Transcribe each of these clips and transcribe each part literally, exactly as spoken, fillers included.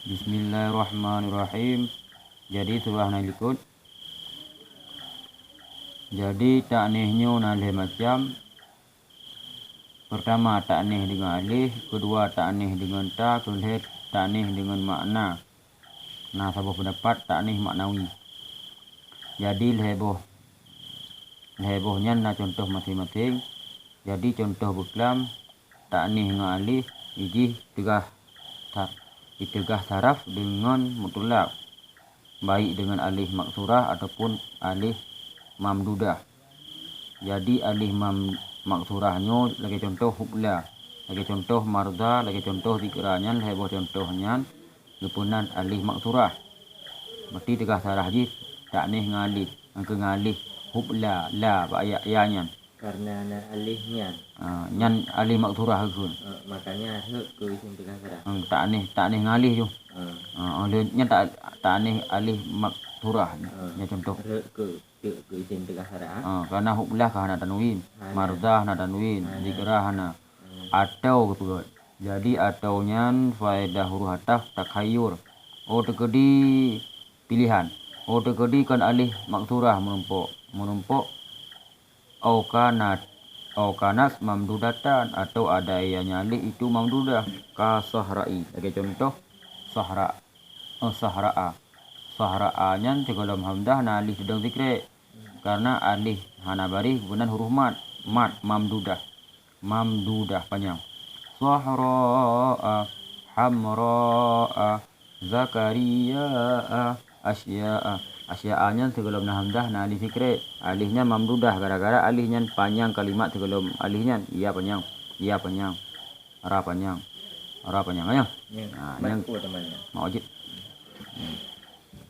Bismillahirrahmanirrahim. Jadi surah na likot. Jadi taknih nyoe na lhée macam. Peurtama taknih deungon alih, keudua taknih deungon ta, keulhée taknih deungon makna. Na saboh peundapat taknih maknawi. Jadi lhée boh, lhée boh nyan na cuntoh maséng-maséng. Jadi cuntoh beuklam, taknih ngon alih, ijih teugah sa-, iteugah saraf deungon mutulak, baik deungon alih maksurah ataupun alih mamdudah. Jadi alih mam-, maksurah nyoe lagée cuntoh hubla, lagée cuntoh marda, lagée cuntoh zikra nyan lhée boh cuntoh nyan geupeunan alih maksurah. Berarti teugah saraf jih taknih ngon alih, nyang keu ngon alih hubla, la bak ya, ya nyan. Karena na alih nyan. Ah, nyan alih maksurah geukheun. Eh, makanya hek keu isim teugah saraf. Hmm, taknih, taknih ngon alih tu. Ah. Ah, oleh nyan ta-, taknih alih maksurah. Ah. Nyan cuntoh. Hek keu, hek keu isim teugah saraf. Ah, karena hubla ka hana tanwin, hana. Marda hana tanwin, hana. Zikra hana. Hmm. Atau geupeugah. Jadi atau nyan faedah huruf ataf takhayyur. Oh teukeudi pilihan. Oh teukeudi kon alih maksurah meurumpok. Meurumpok au kanat, au kanat mamdudatan, atau ada ianya alih itu mamdudah, ka sahra'i. Lagée cuntoh sahra, oh, sahra'a. Sahra'a nyan sigohlom hamzah na alih teudong sikrek. Karena alih hana baréh geunan huruf mad, mad mamdudah. Mamdudah panyang. Sahra'a, hamra'a, Zakariya'a, Asya'a. Asya'a nyan sigohlom na hamzah na alih sikrek. Alih nyan mamdudah gara-gara alih nyan panyang kalimat sigohlom alih nyan. Ya panyang, ya panyang, ra panyang, ra panyang. Ayo. Ya. Ha, mad nyan u teman ya. Mad wajib.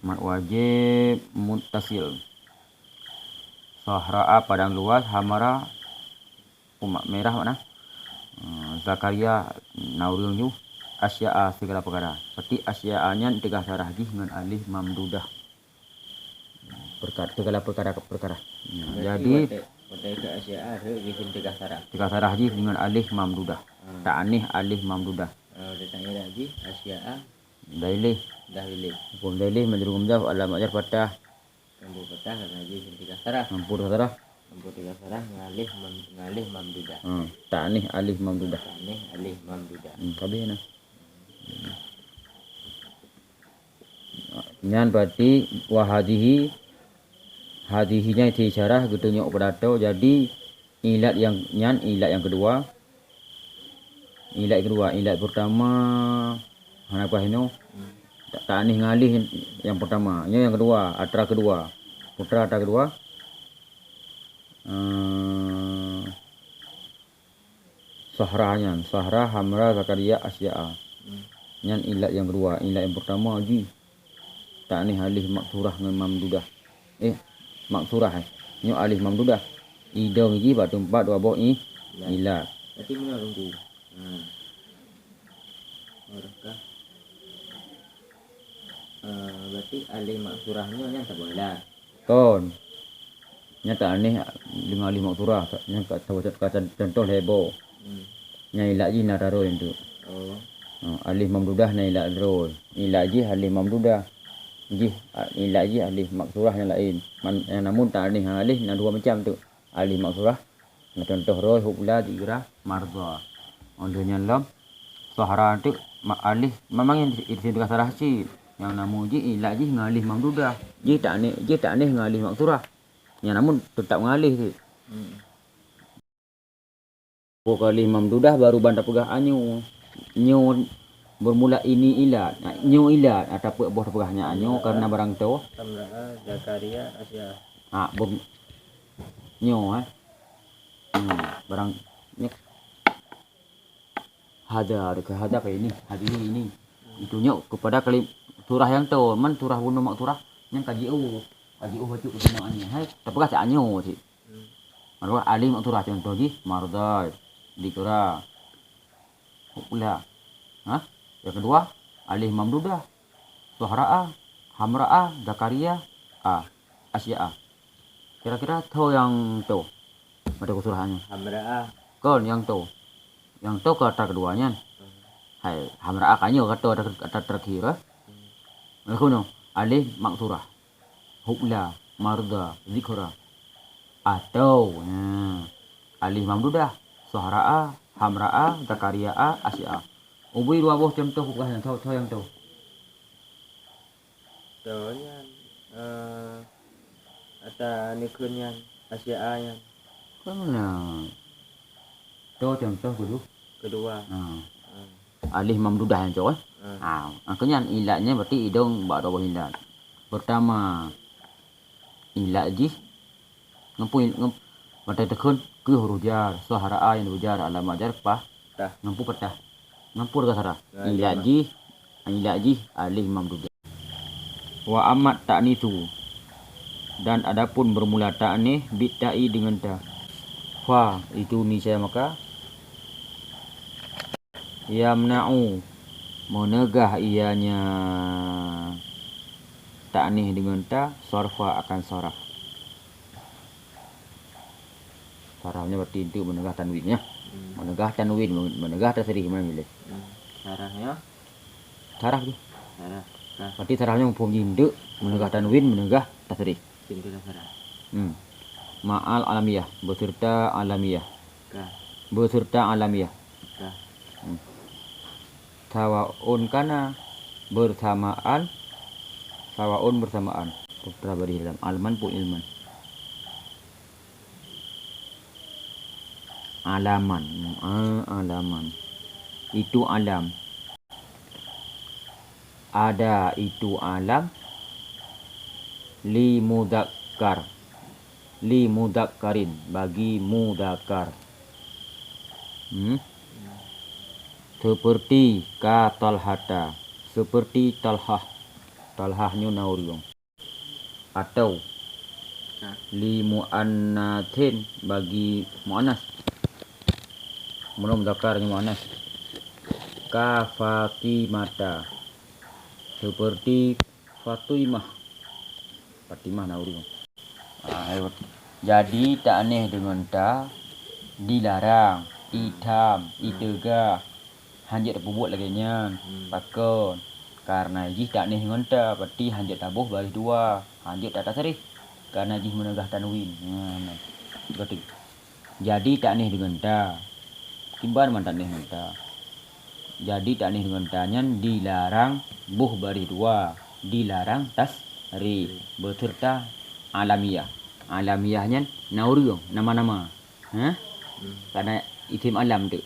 Mad wajib muttasil. Sahra'a padang luas, hamra umak merah makna. Eh, Zakaria na ureuëng ju, asya'a segala perkara. Berarti asya'a nyan teugah sarah jih ngon alih mamdudah. Perka-, segala perkara-perkara. Ya, jadi watée, watée keu asya'a hek jih teugah sarah. Teugah sarah jih ngon alih mamdudah. Hmm. Taknih alih mamdudah. Eh, watée taknih jih asya'a. Dailih. Dailih. Hukum dailih majrur mudhaf alamat jar fathah. Mampu patah karena jih isim teugah sarah. Mampu teugah sarah. Mampu teugah sarah ngalih mam-, ngalih mamdudah. Hmm, taknih alih mamdudah. Taknih alih mamdudah. Hmm, kabeh na. Nyan berarti wa hadhihi, hadhihi nyan isyarah geutunyok keu dato, jadi ilat nyang nyan ilat nyang keudua. Ilat keudua, ilat pertama hana kuah inoe. Hmm. Ta-, taknih ngalih nyang pertama. Nyoe nyang keudua, atra keudua. Putra atra keudua. Eh, Sahra nyan, Sahra, Hamra, Zakaria, Asya'a. Hmm. Nyan ilat nyang keudua, ilat nyang pertama jih. Taknih alih maksurah ngon mamdudah. Eh, maksurah, eh. Nyoe alih mamdudah. Idong jih bak teumpat dua boh i-, ilat. Berarti meunan Teungku. Hmm. Adakah, eh, berarti alih maksurah nyoe nyan saboh ilat. Kon. Nyan taknih deungon alih maksurah, nyan ka, ka, ka contoh lhée boh. Hmm. Nyan ilat jih na taroe tu. Oh. Ha, alih mamdudah na ilat taroe. Ilat jih alih mamdudah. Jih, a, ilat jih alih maksurah nyang laén. Man, nyang namun taknih ngon alih na dua macam tu. Alih maksurah, na contoh roe, hubla, digra, marda. Óh lheueh nyan lom, Sahra tu ma-, alih, memang nyan isim teugah sarah cit. Nyang namun jih ilat jih ngon alih mamdudah. Jih taknih, jih taknih ngon alih maksurah. Nyang namun teutap ngon alih cit. Hmm. Pokok alih mamdudah baru ban tapeugah anyoe. Nyoe bermula ini ilat. Nah, nyoe ilat. Ah, tapeuet boh tapeugah nyan anyoe karena barang toh. Hamra, Zakaria, Asya. Ah, ber-, nyoe, eh. Hmm, barang nyoe. Hadza, dekat hadza kayak ini, hadza ini. Itu nyok kepada kalim-, surah nyang toh, man surah bunoe mak surah, nyang ka jiôh. Ka jiôh bacut keutunoe nyan. Hai, tapeugah cak nyoe cit. Maka alih mak surah contoh jih, marda, dikra, hubla. Hah? Yang kedua, alih mamdudah. Suhra'a, hamra'a, zakaria, a, asya'a. Kira-kira toh nyang toh? Pada ku surah nyan. Hamra'a. Kon nyang toh. Nyang toh kata kedua nyan. Hmm. Hamra'a kan nyoe kata, kata terakhir, eh. Lalu nyoe, alif maksurah. Hubla, marda, zikra. Atau, ha, alif mamdudah. Sahra'a, hamra'a, zakaria'a, asya'a. Ubui dua boh contoh peugah nyang tho, tho nyang tho. Tho nyan, eh, ata neukheun nyan, asya'a nyan. Kan na. Tho contoh kedua. Kedua. Ha. Alif mamdudah nyan cok, eh. Ha. Ha, keu nyan ilatnya berarti idong bak dua boh ilat. Pertama, ilat jih ngeupui, ngeup-, mata teukheun keu huruf jar, sahra'a nyang huruf jar, alamat jar pah, tah. Ngeupui patah. Ngeupui ka sarah. Nah, ilat jih, ilat jih alif mamdudah. Wa ammat ta'nitsu, dan adapun bermula ta'nits bit ta'i dengan ta. Fa, itu niscaya maka, yamna'u, meunegah ianya ta'nits dengan ta, sarfa akan saraf. Sarafnya berarti untuk meunegah tanwin, ya. Hmm. Meunegah tanwin, meunegah tasrif, mana boleh. Hmm. Sarafnya? Saraf tu. Saraf. Nah. Berarti sarafnya muphom jih untuk meunegah tanwin, meunegah tasrif. Pintu saraf. Hmm. Ma'al alamiyah, beserta alamiyah. Ka. Beserta alamiyah. Ka. Hmm. Sawaun kana, bersamaan. Sawaun, bersamaan. Putra bari dalam alman pun ilman. Alaman. Ah, alaman. Itu alam. Ada itu alam li mudzakkar. Li mudzakkarin, bagi mudzakkar. Hmm? Seperti ka Talhata. Seperti Talhah. Talhah nyoe na ureuëng. Atau li muannatsin, bagi muannas. Meunyoe muzakkar nyoe muannas. Ka Fatimata. Seperti Fatimah. Fatimah na ureuëng. Ah, jadi ta'nits deungon ta dilarang, itam, iteuga. Hanjeuet tapeubuet lagée nyan. Hmm. Pakon? Karena jih ta'nits ngon ta, berarti hanjeuet taboh baréh dua, hanjeuet tatasrif. Karena jih meunegah tanwin. Nah, nah. Betul. Jadi ta'nits deungon ta. Kiban man ta'nits ngon ta. Jadi ta'nits deungon ta nyan dilarang boh baréh dua, dilarang tasrif beserta alamiyah. Alamiyah nyan na ureuëng, nama-nama. Ha? Hmm. Karena isim alam tu.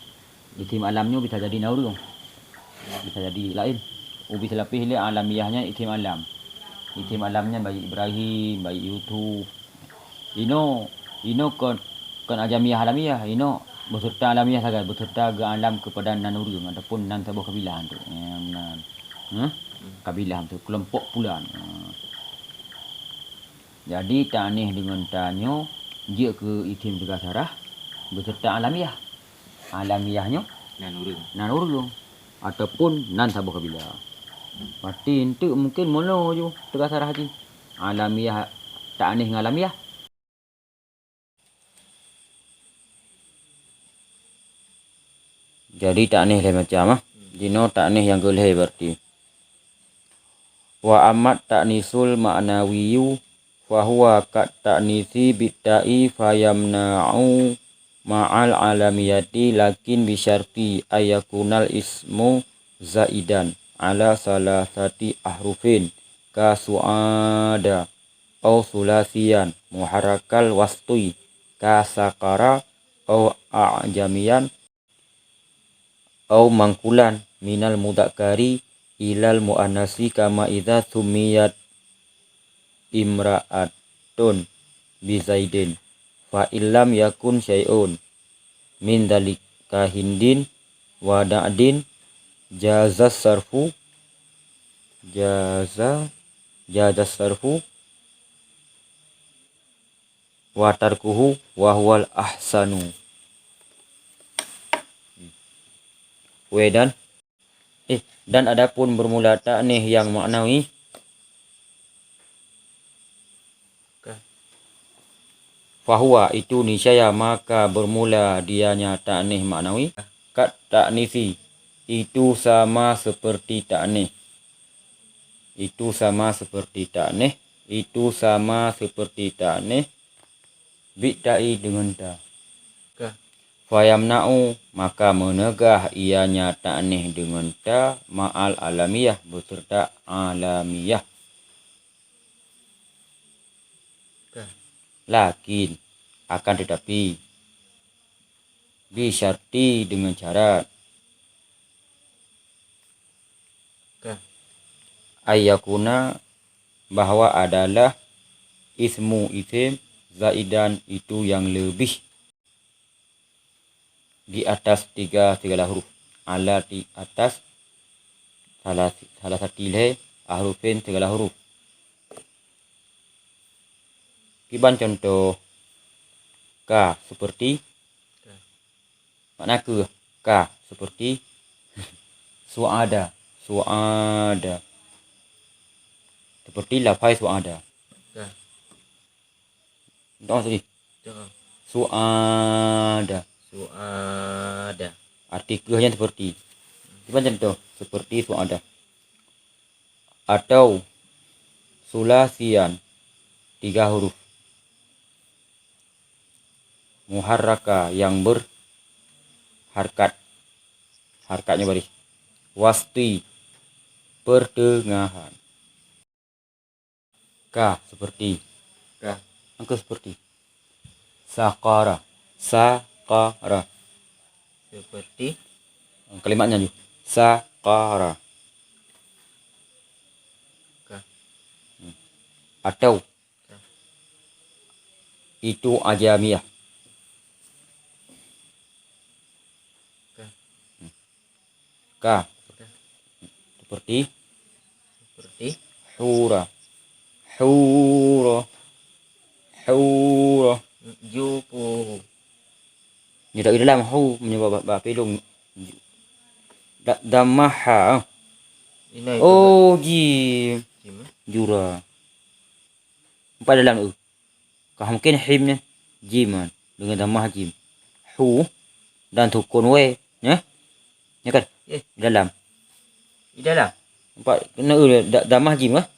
Isim alam nyoe bisa jadi na ureuëng. Bisa jadi laén. Ubé seulapeh lé alamiyah nyan isim alam. Isim alam nyan baik Ibrahim, baik Yusuf. Inoe, inoe kon, kon ajamiyah alamiyah, inoe beserta alamiyah sagai, beserta geualam keupada nan ureuëng ataupun nan saboh kabilah tu. Ya, nan. Hah? Kabilah tu, kelompok pulan. Ha. Jadi, ta'nits deungon ta nyoe jeuet keu isim teuga sarah beserta alamiyah. Alamiyah nyoe nan ureuëng. Nan ureuëng ataupun nan saboh kabilah. Berarti enteuk mungkin meunoe ju teuga sarah jih. Alamiyah, ta'nits ngon alamiyah. Jadi ta'nits lhée macam, ah. Jinoe ta'nits nyang keu lhée berarti. Wa ammat ta'nisul ma'nawiyyu fahuwa kat ta'nitsi bit ta'i fayamna'u ma'al alamiyati lakin bisyarti ayakunal ismu zaidan ala salasati ahrufin ka su'ada au sulasiyan muharrakal wasti ka sakara au a'jamiyan au mangkulan minal mudzakkari ilal muannasi kama idza summiyat imra'atun bi Zaidin fa illam yakun syai'un min dzalika hindin wa da'din jazas sarfu jaza jazas sarfu wa tarkuhu wa huwal ahsanu. Weh dan, eh, dan adapun bermula ta'nits nyang maknawi, fahuwa, itu niscaya maka bermula dianya ta'nits maknawi, kat ta'nitsi, Itu sama seperti ta'nih. Itu sama seperti ta'nih. Itu sama seperti ta'nih. Bitta'i deungon ta. Ka. Fayamna'u, maka meuneugah ianya ta'nih deungon ta ma'al alamiyah, beuseurta alamiyah. Ka. Lakin, akan tetapi, bisyarti, deungon syarat, ka, ayyakuna, bahwa adalah ismu isim zaidan itu yang lebih di atas tiga segala huruf. Ala di atas salah, salah satu lhée ahrufin segala huruf. Kiban contoh, ka seperti, makna keuh, ka seperti su'ada, su'ada. Seperti lafai su'ada. Ka. Contoh tadi. Contoh. Su'ada. Su'ada. Arti keuhnya seperti. Kiban contoh, seperti su'ada. Atau sulasian, tiga huruf. Muharraka, yang berharkat. Harkatnya baris. Wasti, pertengahan. Ka, seperti. Ka. Angka seperti. Saqara. Saqara. Seperti. Kalimatnya ju. Saqara. Ka. Hmm. Atau. Ka. Itu ajamiyah. Ka. Hmm. Ka. Ka. Seperti. Seperti. Hura. Hura. Hura. Jupu. Ni tak dalam hu menyebab bak, bak pelong. Da-, damaha. Ini. Oh, jim. Jim, eh? Jura. Empat dalam e. Ka mungkin him nyan. Jim kan. Dengan damah jim. Hu. Dan sukun we. Ya? Ya kan? Eh. Di dalam. Di dalam. Nampak? Kena e da-, damah jim kan?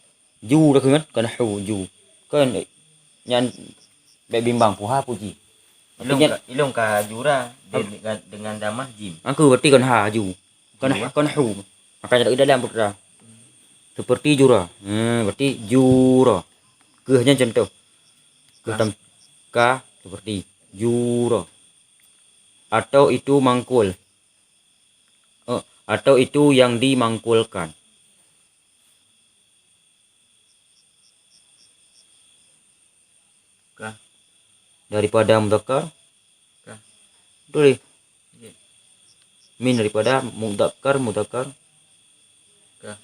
Ju dah kan? Kan hu, ju. Kan, eh, nyan bek bimbang. Puha pu jim. Tapi ilong nyan ka, ilong ka jura de-, dengan, dengan damah jim. Angku berarti kan ha, ju. Kan, jura. Kan hu. Makanya tak di dalam putra. Seperti jura. Hmm, berarti jura. Keuh nyan contoh. Keuh ka. Tam-, ka seperti jura. Atau itu mangkul. Oh, atau itu yang dimangkulkan. Ka. Daripada mudzakkar. Ka. Betul, eh? Ya. Min daripada mudzakkar, mudzakkar. Ka.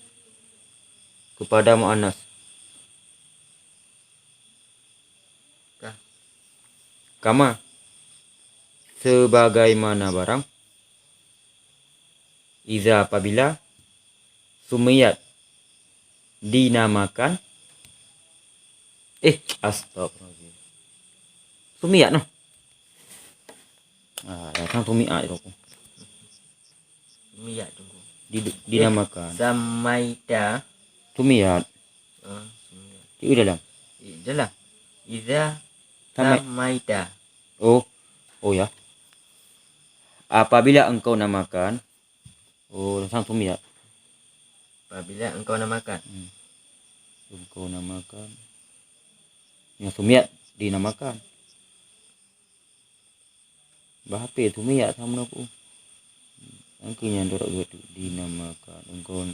Kepada muannas. Ka. Kama. Sebagaimana barang. Iza, apabila, sumiyat, dinamakan. Eh, astagfirullahaladzim. Sumiyat noh. Ah, datang sumiyat tu. Sumiyat tu. Di-, dinamakan. Eh, samaita. Sumiyat. Ah, sumiyat. Di dalam. Di dalam. Iza samai-, samaita. Oh. Oh ya. Apabila engkau namakan. Oh, sang sumiyat. Apabila engkau namakan. Hmm. Engkau namakan. Yang sumiyat dinamakan. Bah, H P tu miyak sama aku. Angka nyang dorok dua tu dinamakan engkau.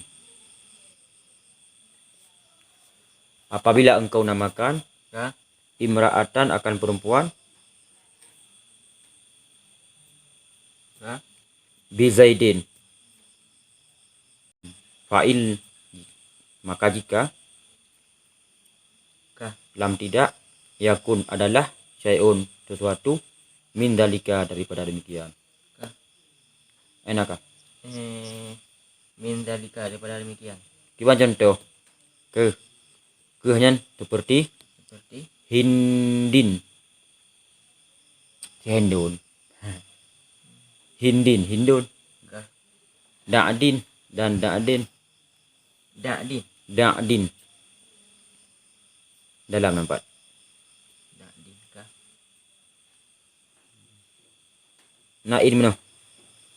Apabila engkau namakan, ha? Imra'atan akan perempuan, ha? Bi Zaidin. Fa'il, maka jika. Ka. Lam tidak, yakun adalah, syai'un sesuatu, min dzalika daripada demikian. Ka. Enak kah? Eh, min dzalika daripada demikian. Kiban contoh. Keuh. Keuh nyan seperti. Seperti. Hindin. Si Hindun. Hindin, Hindun. Ka. Da'din dan da'din. Da'din. Da'din. Dalam nampak. Da'din kah? Na in meunoh.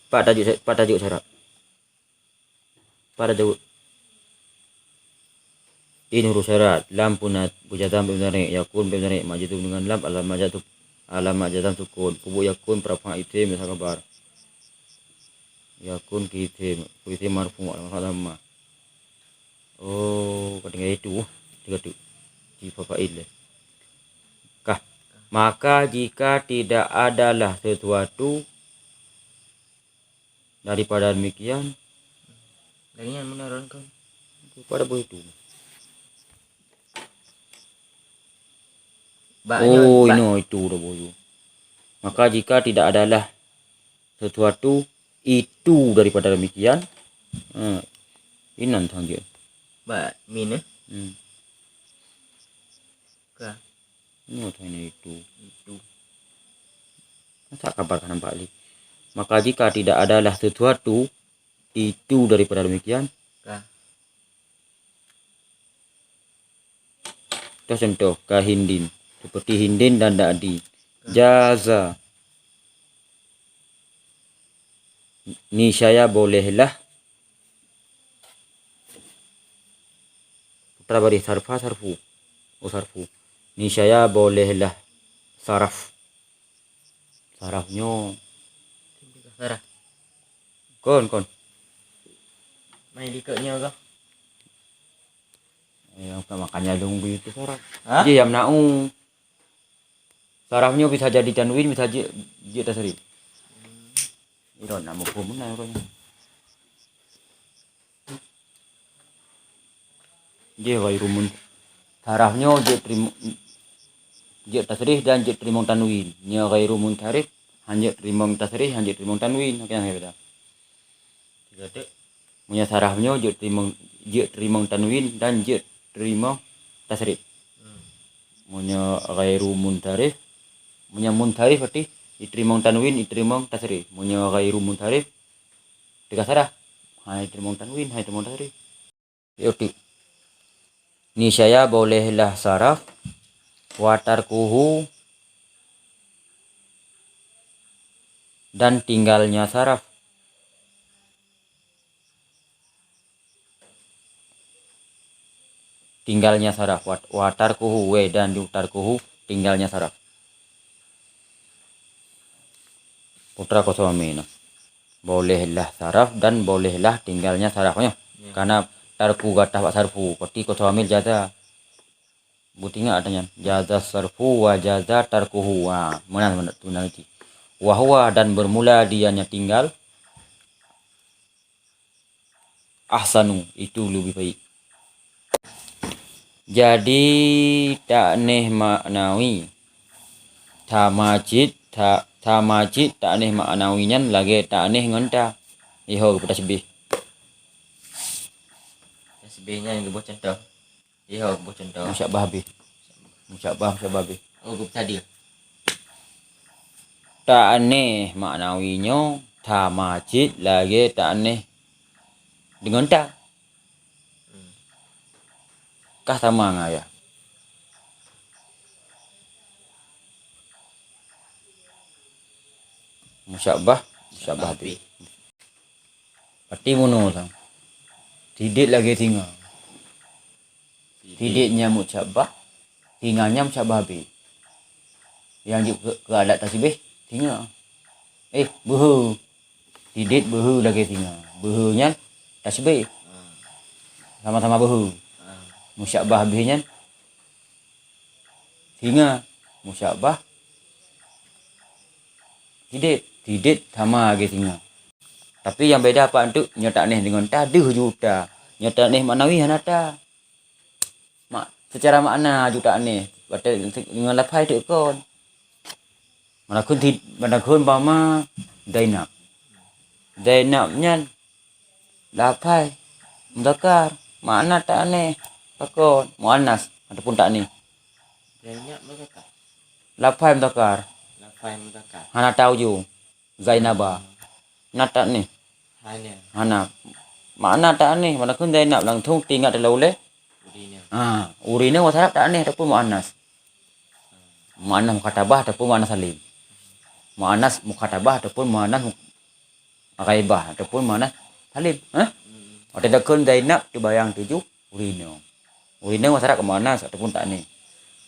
Pat tajuk, pat tajuk syarat. Pat tajuk. In huruf syarat. Lam punat, bujazam bimudhari, yakun bimudhari, majzum dengan lam, alamat jazam, alamat jazam sukun. Kubu yakun, perafang isim, misal khabar. Yakun kisim, kisim marfu, alamat dhammah. Oh, ka tinggai itu. Tiga tu. Di fa'il deh. Kah. Maka jika tidak adalah sesuatu daripada demikian, Lagèe nyan meunan kan. Pada boh itu. Bak nyoe, oh, bak inoe itu dah boh itu. Maka jika tidak adalah sesuatu itu daripada demikian, ha, inan thang jeuet. Bak min, eh? Hmm. Ka. Nyoe thang itu. Itu. Masa kabar ka nampak lé? Maka jika tidak adalah sesuatu itu daripada demikian, ka. Contoh-contoh, ka Hindin. Seperti Hindin dan Da'di. Jaza. Niscaya bolehlah. Putra bari sarfa, sarfu. Oh, sarfu. Niscaya bolehlah saraf. Saraf nyoe. Saraf. Kon, kon. Mai dikeue nyoe kah? Ya, bukan makanya dong begitu saraf. Hah? Dia yang menau. Saraf nyoe bisa jadi tanwin, bisa je, je tasrif. Iron nak muphom meunan ureueng. Jih ghairu mun-, saraf nyoe jeuet teurim-, jeuet tasrih dan jeuet teurimong tanwin. Nyoe ghairu munsharif, han jeuet teurimong tasrih, han jeuet teurimong tanwin. Oke, nyang beda. Tiga tek. Meunyoe saraf nyoe jeuet teurimong, jeuet teurimong tanwin dan jeuet teurimong tasrih. Hmm. Meunyoe ghairu munsharif, meunyoe munsharif berarti jiteurimong tanwin, jiteurimong tasrih. Meunyoe ghairu munsharif, teuka saraf. Hai teurimong tanwin, hai teurimong tasrih. Yuk, tik. Niscaya bolehlah saraf, wa tarkuhu, dan tinggalnya saraf. Tinggalnya saraf. Wa, wa tarkuhu, we dan ju tarkuhu, tinggalnya saraf. Putra kosong amin. Bolehlah saraf dan bolehlah tinggalnya saraf nyoe. Ya. Karena tarku gatah bak sarfu, berarti kosong amil jaza. Beutingat ata nyan. Jaza sarfu wa jaza tarkuhu. Ha, meunan, meunan tu nanti. Wa huwa, dan bermula dianya tinggal. Ahsanu, itu lebih baik. Jadi, takneh maknawi. Tamajid, ta-, tamajid takneh maknawi nyan lagèe takneh ngon ta. Iho geupeue tasbih. Tasbih nyan geuboh contoh. Iho geuboh contoh. Musyabah bih. Musyabah, musyabah bih. Oh, geupeue tadi. Takneh maknawi nyoe tamajid lagèe takneh deungon ta. Kah sama ngon ayah. Musyabah, musyabah bih. Berarti meunoe sang. Sidit lagèe singa. Sidit nyan musyabah, singa nyan musyabah bih. Nyang jeuet keu, keu alat tasbih, singa. Eh, beuhe. Sidit beuhe lagèe singa. Beuhe nyan tasbih. Sama-sama beuhe. Musyabah bih nyan singa. Musyabah sidit. Sidit sama lagèe singa. Tapi nyang beda apa antuk, nyoe takneh deungon ta deuh ju ta. Nyoe takneh maknawi hana ta. Mak, secara makna ju takneh, watèe deungon lafai teuk kon. Meunan kheun ti-, meunan kheun umpama Zainab. Zainab nyan lafai mudzakkar, makna takneh pakon, muannas ataupun takneh. Zainab mudzakkar. Lafai mudzakkar. Lafai mudzakkar. Hana ta ujong. Zainaba. Na takneh. Hana. Hana. Makna ta'anih, mana kheun Zainab langsung teuingat lom ulèe. Ureueng inong. Ha, ureueng inong bahasa Arab ta'anih ataupun mu'annas. Mu'annas mukhatabah ataupun mu'annas salim. Mu'annas mukhatabah ataupun mu'annas mu-, ghaibah ataupun mu'annas salim. Ha? Hmm. Watèe takheun Zainab teubayang tujoh ureueng inong. Ureueng inong bahasa Arab mu'annas ataupun ta'anih.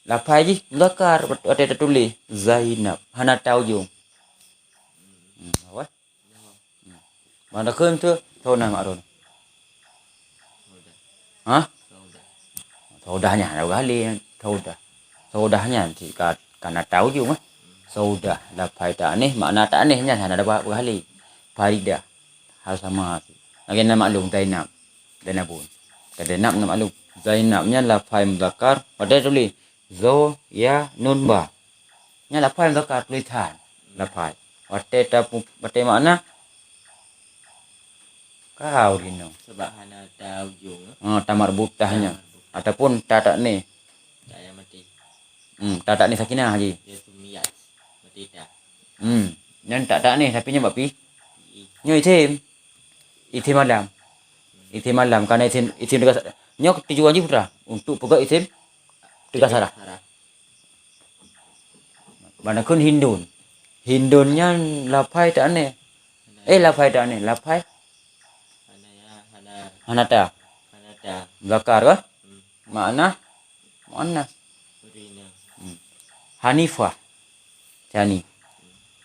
Lafai jih mudzakkar watèe tatuléh Zainab. Hana ta ujông. Hmm, apa? Mana kheun tu? Soe nan Mak Run? Ha? Saudah nyan, dua kali Saudah. Saudah nyan si ka, ka na ta ujông, eh. Saudah, lafai ta'anih, makna ta'anih nyan hana dua kali. Faridah. Hal sama. Lagèe na maklum Zainab. Zainabun. Ka Zainab na maklum. Zainab nyan lafai mudzakkar. Watèe tuléh. Zo, ya, nun, ba. Nyan lafai mudzakkar tulisan. Lafai. Watèe ta-, watèe makna? Kau rinong. Sebab hana ta ujông, eh? Ha, ta marbutah nyan. Ta marbutah. Ataupun ta ta'anih. Ta nyang maté. Hmm, ta ta'anih sakinah jih. Ya, sumiyat. Maté ta. Hmm. Nyan ta ta'anih, tapi nyan bak pi. Ih. Nyoe isim. Isim alam. Isim alam. Karena isim, isim teuga sa-, nyoe tujuan jih putra. Untuk peugah isim teuga sarah. Teuga sarah. Mana kheun Hindun. Hindun nyan lafai ta'anih. Eh, lafai ta'anih. Lafai? Hana ya, hana. Hana ta. Hana ta. Mudzakkar kah? Hmm. Makna? Mu'annas. Ureueng inong. Hmm. Hanifah. Jani.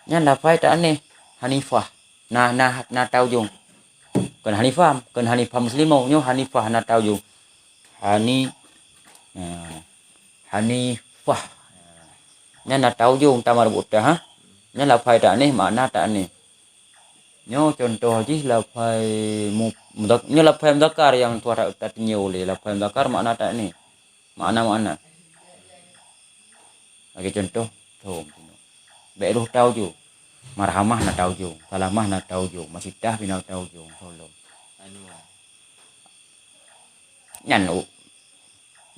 Nyan lafai ta'anih. Hanifah. Na, na, na ta ujông. Kon Hanifah, kon Hanifah Muslimah. Nyoe Hanifah na ta ujông. Hani-, ha. Hanifah. Nyan na ta ujông ta marbutah, ha. Nyan lafai ta'anih, makna ta'anih. Nyoe contoh jih lafai mu-, mudhak-, nyoe lafai mudzakkar nyang tuha ta-, tatinjau lé. Lafai mudzakkar makna ta'anih. Makna-makna. Lagèe contoh, thom. Bèk roh ta ujông. Marhamah na ta ujông. Salamah na ta ujông. Masitah pih na ta ujông. Tolong. Anwar. Nyan, u-,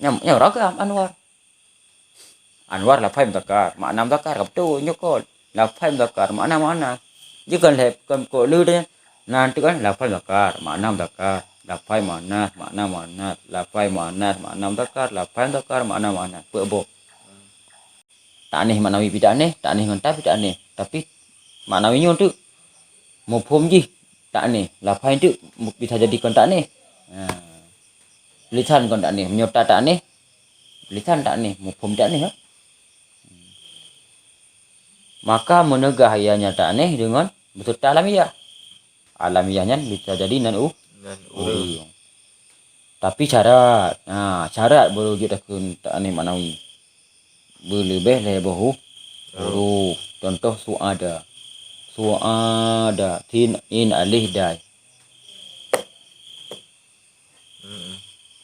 nyan, nyan ragam Anwar. Anwar lafai mudzakkar, makna mudzakkar, ka beutôi nyoe kon. Lafai mudzakkar, makna mu'annas. Jih kon lhèe, kon kok le teuh nyan. Nan teuh kan lafai mudzakkar, makna mudzakkar. Lafai mu'annas, makna mu'annas. Lafai mu'annas, makna mudzakkar. Lafai mudzakkar, makna mu'annas. Peuet boh. Ta'anih maknawi pih ta'anih, ta'anih ngon ta pih ta'anih. Tapi maknawi nyoe teuk mufhom jih ta'anih. Lafai teuk mu-, bisa jadi kon ta'anih. Ha. Tulisan kon ta'anih. Meunyoe ta ta'anih, tulisan ta'anih, mufhom ta'anih, ha. Maka meuneugah ianya ta'anih deungon beuseuta alamiah. Alamiah nyan bisa jadi nan u-, nan ureueng. Ureueng. Tapi syarat, ha, syarat baru jeuet takheun ta'anih maknawi. Beuleubeh lhèe boh hu-, huruf. Contoh su'ada. Su'ada, sin, in, alif, dai. Mm-mm.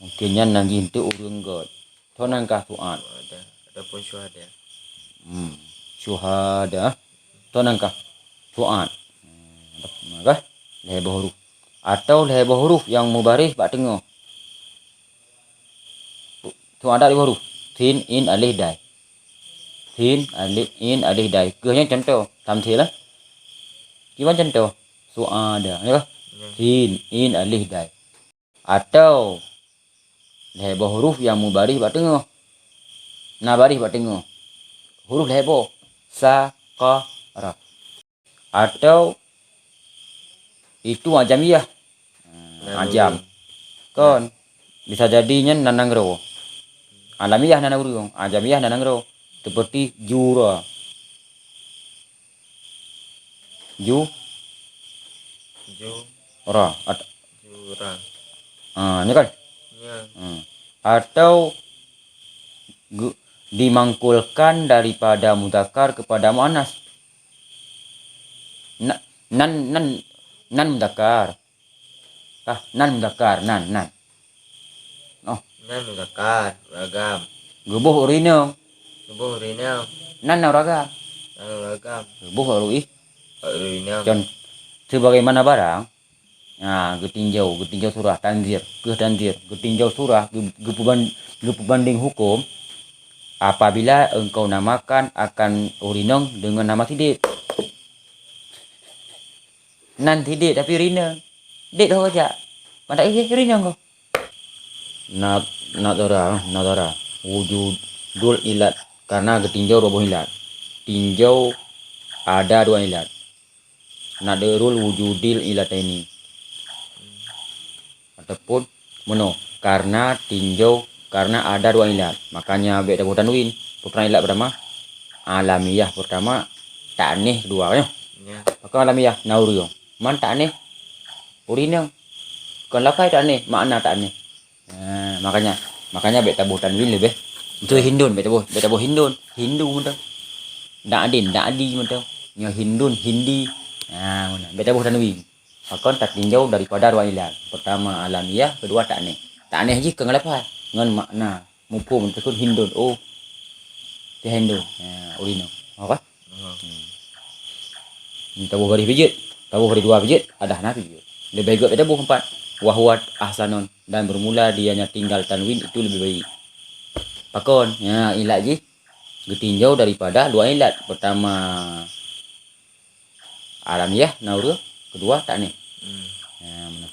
Mungkin nyan nan jih untuk ureueng göt. Soe nan kah su'ad? Syuhada ataupun syuhada. Hmm. Syuhada. Soe nan kah su'ad? Hmm. Maka lhèe boh huruf. Atau lhèe boh huruf nyang mubareh bak teungoh. Su'ada lhèe boh huruf. Sin, in, alif, dai. Sin, alif, in, alif, dai. Keuh nyan contoh. Tamsil, eh. Kiban contoh. Su'ada. Ya kah? Ya. Sin, in, alif, dai. Atau lhèe boh huruf nyang mubareh bak teungoh. Na bareh bak teungoh. Huruf lhèe boh. Sa, qa, ra. Atau itu ajamiyah. Nan ajam. Ureueng. Kon. Bisa jadi nyan nan nanggroe. Alamiah nan ureueng. Ajamiyah nan nanggroe. Seperti jura. Ju. Ju. Ra. At-, jura. Ah, ni kan? Ya. Hmm. Atau gu-, dimangkulkan daripada mudzakkar kepada muannas. Na-, nan, nan, nan mudzakkar. Ah, nan mudzakkar, nan, nan. Oh. Nan mudzakkar, ragam. Geuboh ureueng inong. Geuboh ureueng inong. Nan na ragam. Nan ragam. Geuboh ureueng i-, ureueng inong. Con-, sebagaimana barang, nah, geutinjau, geutinjau surah, tanzir, keuh tanzir, geutinjau surah, geu-, geupeuban-, geupeubandeng huköm, apabila engkau namakan akan ureueng inong deungon nama sidék. Nan sidék tapi rinyeung. Dék ho jak. Mantap eh rinyeung ko. Nat-, nadhara, nadhara. Wujudul ilat. Karena geutinjau dua boh ilat. Tinjau ada dua ilat. Nadharul wujudil ilataini. Ataupun meunoe, karena tinjau, karena ada dua ilat. Makanya bèk taboh tanwin. Peue keunan ilat pertama? Alamiyah pertama, ta'anih kedua, nyoe. Ya. Pakon alamiyah? Nauri. Man ta'anih? Ureueng inong. Kon lafai ta'anih, makna ta'anih. Ha, makanya, makanya bèk taboh tanwin leubeh. Itu hindun, bèk taboh, bèk taboh hindun. Hindu mantong. Da'din, da'di mantong. Nyoe hindun, hindi. Ha, meunan. Bèk taboh tanwin. Pakon tatinjau daripada dua ilat. Pertama alamiyah, kedua ta'anih. Ta'anih jih keu ngon lafai, ngon makna. Muphom teukeun hindun. Oh. Teuh hindun. Ha, ureueng inong. Apa? Hmm. Taboh garéh pijeuet, taboh garéh dua pijeuet, adak na pijeuet. Leubeh gèt taboh empat. Wa huwa ahsanun, dan bermula dianya tinggal tanwin itu lebih baik. Pakon? Ya, ilat jih geutinjau daripada dua ilat. Pertama, alamiyah, nauri, kedua, ta'anih. Hmm. Ya, meunan.